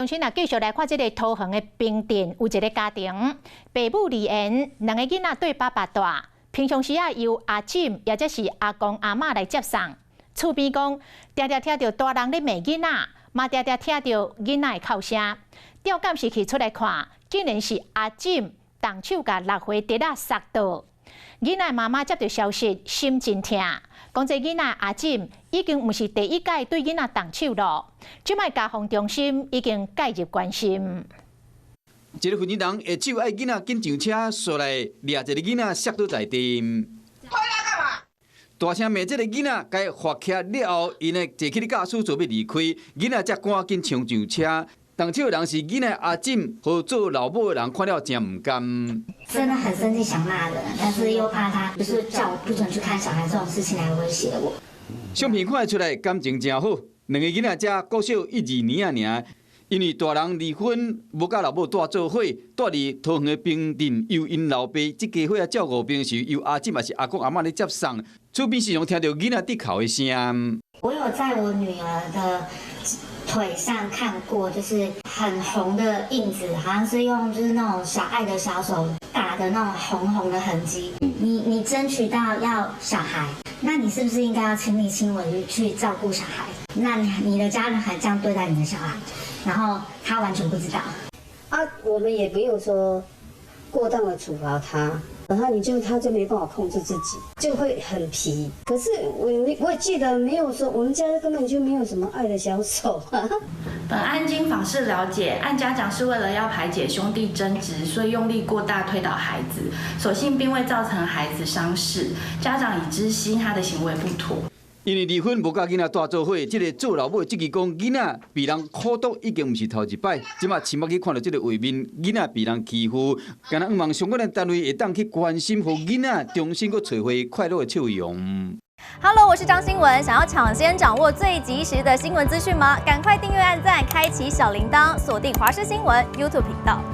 先啊，繼續來看這个桃園的平鎮，有一个家庭，爸母離緣，兩个囡仔綴爸爸帶，平常時啊由阿婶抑者是阿公阿嬤來接送。厝邊講，定定聽著大人咧罵囡仔，嘛定定聽著囡仔的哭聲。調監視器出來看，竟然是阿嬸動手共6歲弟仔殺倒。囡仔媽媽接著消息，心真疼，講這囡仔阿嬸已經毋是第一擺對囡仔動手囉。這擺家防中心已經介入關心。一个負責人下手愛囡仔緊上車，紲來掠一个囡仔摔倒在地。推他幹嘛？大聲罵這个囡仔，共伊罰起了後，𪜶呢坐起咧駕駛座欲離開，囡仔才趕緊衝上車。動手的人是囡仔阿嬸，予做老母的人看了誠毋甘。真的很生氣，想罵人，但是又怕他就是叫我不准去看小孩這種事情來威脅我。相片看得出來感情誠好，兩个囡仔才國小一二年仔爾。因為大人離婚，無佮老母蹛做伙，蹛佇桃園的平鎮，由𪜶老爸這家伙仔照顧，平時由阿嬸抑是阿公阿嬤咧接送。厝邊時常聽著囡仔佇哭的聲。我有在我女兒的腿上看過，就是很紅的印子，好像是用就是那種小愛的小手打的那種紅紅的痕跡。你爭取到要小孩，那你是不是應該要親力親為去照顧小孩？那你的家人還這樣對待你的小孩，然後他完全不知道。啊，我們也沒有說過當的處罰他，然後他就沒辦法控制自己，就會很皮。可是我也記得沒有說，我們家根本就沒有什麼愛的小手。本案經訪視了解，案家長是為了要排解兄弟爭執，所以用力過大推倒孩子，所幸並未造成孩子傷勢。家長已知悉他的行為不妥。因為離婚無佮囡仔蹛做伙，這个做老母的質疑講，囡仔被人苦毒已經毋是頭一擺。這馬親目去看著這个畫面，囡仔被人欺負，敢若向望相關的單位會當去關心，予囡仔重新閣揣回快樂的笑容。 Hello，我是張新聞，想要搶先掌握最及時的新聞資訊嗎？趕快訂閱、按讚、開啟小鈴鐺，鎖定華視新聞 YouTube 頻道。